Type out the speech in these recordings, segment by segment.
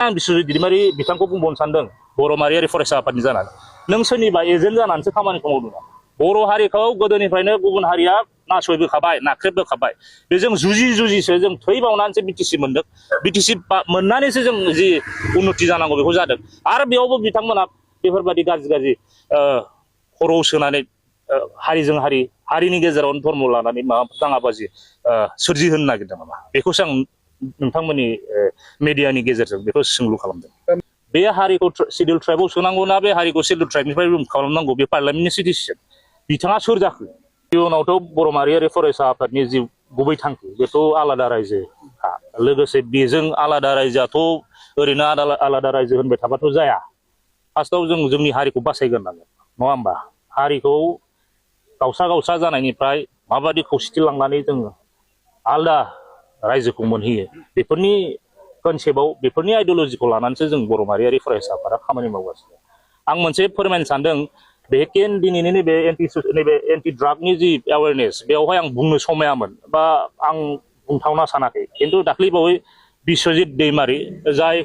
आं बिश्वजित दैदेनगिरि बिथांखौ बुंबावनो सानदों बर' माहारियारि फरायसा आफादनि जानानै नों सोरनिबा एजेन्ट जानानैसो खामानिखौ मावदों। बर' हारिखौ गोदोनिफ्रायनो गुबुन हारिया नासयबोखाबाय नाख्रेबबोखाबाय बेजों जुजिसो जों थै बावनानैसो बिटिसि मोनदों। बिटिसि मोननानैसो जों जि उन्नति जानांगौ बेखौ जादों आरो बेयावबो बिथांमोना बेफोरबायदि गाज्रि खर'आव सोनानै हारिजों हारिनि गेजेरावनो धर्म लानानै माबा दाङाबाजि सोरजिहोनो नागिरदों नामा बेखौसो आं नोंथांमोननि मिडियानि गेजेरजों बेखौ सोंलु खालामदों। बे हारिखौ सिडिउल ट्राइबआव सोनांगौ ना बे हारिखौ सिडिउल ट्राइबनिफ्राय रिमुभ खालामनांगौ बे पार्लियामेन्टनि डिसिजन। बिथाङा सोर जाखो? इयुनावथ' बर' माहारियारि फरायसा आफादनि जि गुबै थांखि बेथ' आलादा रायजो लोगोसे बेजों आलादा रायजोआथ' ओरैनो आलादा रायजो होनबाय थाबाथ' जाया। फार्स्टआव जों जोंनि हारिखौ बासायग्रोनांगोन नङा होमबा? हारिखौ गावसा जानायनिफ्राय माबायदि खौसेथि लांनानै जोङो आलदा रायजोखौ मोनहैयो बेफोरनि कनसेप्टआव बेफोरनि आइडिअलजिखौ लानानैसो जों बर' माहारियारि फरायसा आफादा खामानि मावगासिनो। आं मोनसे फोरमायनो सानदों बे दिनैनि नैबे एन्टि ड्रागनि जि एवेयारनेस बेवहाय आं बुंनो समायामोन बा आं बुंथावना सानाखै खिन्थु दाख्लैबावै बिश्वजित दैदेनगिरि जाय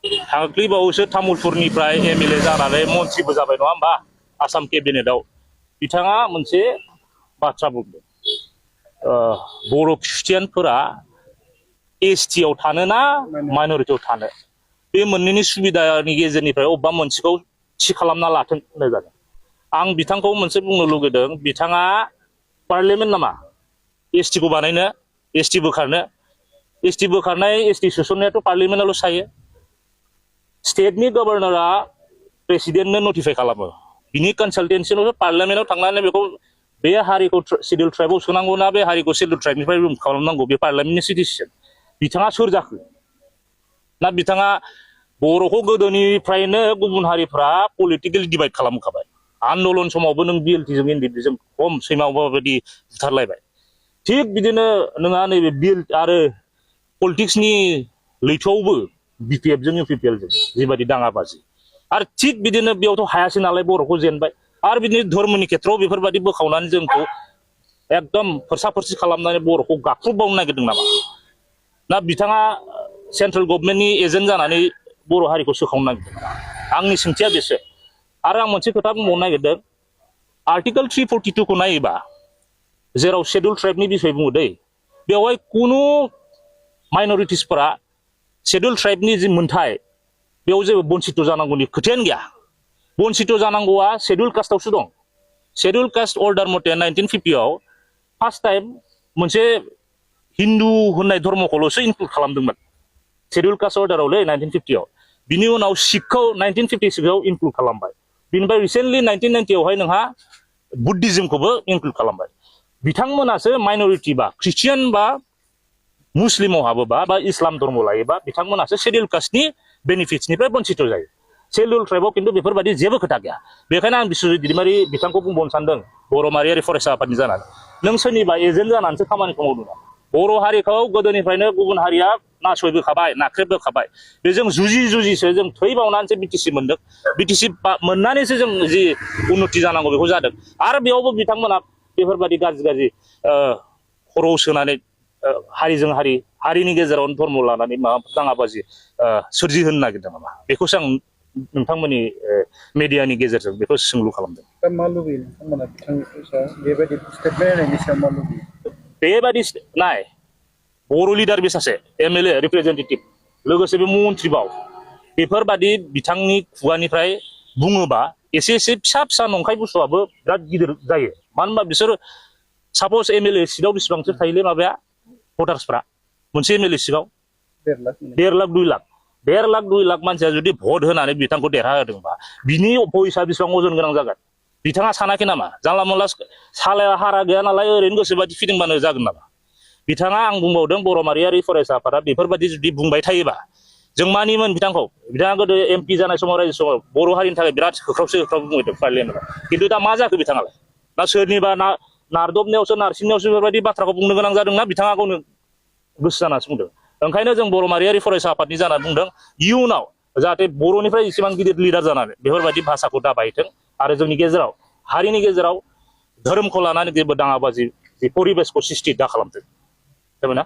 दाख्लैबावैसो तामुलपुरनिफ्राय एमएलए जानानै मन्त्रिबो जाबाय नङा होमबा आसाम केबिनेटआव बिथाङा मोनसे बाथ्रा बुंदों बर' ख्रिस्टियानफोरा एसटि आव थानो ना माइनरिटियाव थानो बे मोननैनि सुबिदानि गेजेरनिफ्राय अबेबा मोनसेखौ थि खालामना लाथों होननाय जादों। आं बिथांखौ मोनसे बुंनो लुगैदों बिथाङा पार्लियामेन्ट नामा एसटिखौ बानायनो एसटि बोखारनाय एसटि सोसननायाथ' पार्लियामेन्टआवल' थायो। स्टेटनि गभर्नरा प्रेसिडेन्टनो नटिफाइ खालामो बिनि कनसालटेन्सिनावसो पार्लियामेन्टआव थांनानै बेखौ बे हारिखौ सिडिउल ट्राइबआव सोनांगौ ना बे हारिखौ सिडिउल ट्राइबनिफ्राय रिमुभ खालामनांगौ बे पार्लियामेन्टनि डिसिजन। बिथाङा सोर जाखो? ना बिथाङा बर'खौ गोदोनिफ्रायनो गुबुन हारिफ्रा पलिटिकेलि डिभाइड खालामखाबाय। आन्दलन समावबो नों बिएलटिजों एनडिएफबिजों खम सैमा माबायदि बुथारलायबाय। थिग बिदिनो नोंहा नैबे बिएल आरो पलिटिक्सनि लैथोआवबो बिपिएफजों इउपिपिएलजों जिबायदि दाङाबाजि आरो थिग बिदिनो बेयावथ' हायासै नालाय बर'खौ जेनबाय आरो बिदिनो धर्मनि खेथ्रआव बेफोरबायदि बोखावनानै जोंखौ एकदम फोरसा खालामनानै बर'खौ गाख्रुबबावनो नागिरदों नामा? ना बिथाङा सेन्ट्रेल गभर्नमेन्टनि एजेन्ट जानानै बर' हारिखौ सोखावनो नागिरदों? आंनि सोंथिया बेसो। आरो आं मोनसे खोथा बुंबावनो नागिरदों आर्टिकेल 342 खौ नायोबा जेराव शेड्युल ट्राइबनि बिसय बुङो दै बेवहाय कुनु माइनरिटिसफोरा शेड्युल ट्राइबनि जि मोनथाय बेयाव जेबो बन्सित जानांगौनि खोथायानो गैया। बन्सित जानांगौआ शेड्युल कास्टआवसो दं। शेड्युल कास्ट अर्डार मथे 1950 आव फार्स्ट टाइम मोनसे हिन्दु होननाय धर्मखौल'सो इनक्लुड खालामदोंमोन शेड्युल कास्ट अर्डारावलै 1950 आव। बिनि उनाव सिखखौ 1956 आव इनक्लुड खालामबाय। बिनिफ्राय रिसेन्टलि 1990 आवहाय नोंहा बुद्धिज्मखौबो इनक्लुड खालामबाय। बिथांमोनासो माइनरिटि बा ख्रिस्टियान बा मुस्लिमाव हाबोबा बा इस्लाम धर्म लायोबा बिथांमोनासो शेड्युल कास्टनि बेनिफिट्सनिफ्राय बन्सित जायो। शेड्युल ट्राइबआव खिन्थु बेफोरबायदि जेबो खोथा गैया। बेखायनो आं बिश्वजित दैदेनगिरि बिथांखौ बुंबावनो सानदों बर' माहारियारि फरायसा आफादनि जानानै नों सोरनिबा एजेन्ट जानानैसो खामानिखौ मावदों। बर' हारिखौ गोदोनिफ्रायनो गुबुन हारिया नासयबोखाबाय नाख्रेबबोखाबाय बेजों जुजिसो जों थै बावनानैसो बिटिसि मोनदों। बिटिसि मोननानैसो जों जि उन्नति जानांगौ बेखौ जादों आरो बेयावबो बिथांमोना बेफोरबायदि गाज्रि खर'आव सोनानै हारिजों हारिनि गेजेरावनो धर्म लानानै माबा दाङाबाजि सोरजिहोनो नागिरदों नामा बेखौसो आं नोंथांमोननि मिडियानि गेजेरजों बेखौ सोंलु खालामदों। दा मा लुबैयो नोंथांमोना बिथांनि सायाव बेबायदि स्टेटमेन्ट होनायनि सायाव मा लुबैयो? बेबायदि नाय बर' लिडार बे सासे एमएलए रिप्रेजेन्टेटिभ लोगोसे बे मन्त्रिबाव बेफोरबादि बिथांनि खुगानिफ्राय बुङोबा एसे फिसा नंखाय बुस्थुआबो बिराद गिदिर जायो। मानो होनबा बिसोर सापज एमएलए सिटआव बेसेबांसो थायोलै माबाया भटार्सफ्रा मोनसे एमएलए सिटआव 1.5 लाख 2 लाख मानसिया जुदि भट होनानै बिथांखौ देरहाहोदोंबा बिनि भइसआ बेसेबां अजन गोनां जागोन? बिथाङा सानाखै नामा जानला मोनला सालाया हारा गैया नालाय ओरैनो गोसोबादि फिदिंबानो जागोन नामा? बिथाङा आं बुंबावदों बर' माहारियारि फरायसा आफादा बेफोरबायदि जुदि बुंबाय थायोबा जों मानिमोन बिथांखौ। बिथाङा गोदो एमपि जानाय समाव रायजो समाव बर' हारिनि थाखाय बिराद होख्राव बुंदों पार्लियामेन्टआव। खिन्थु दा मा जाखो बिथाङालाय? ना सोरनिबा नारदबनायावसो नारसिननायावसो बेफोरबायदि बाथ्राखौ बुंनो गोनां जादोंना बिथाङा गावनो गोसो जानासो बुंदों? ओंखायनो जों बर' माहारियारि फरायसा आफादनि जानानै बुंदों इयुनाव जाहाथे बर'निफ्राय इसेबां गिदिर लिडार जानानै बेफोरबायदि भाषाखौ दाबायथों आरो जोंनि गेजेराव हारिनि गेजेराव धोरोमखौ लानानै जेबो दाङाबाजि परिबेसखौ सृष्टि दा खालामथों। जाबायना?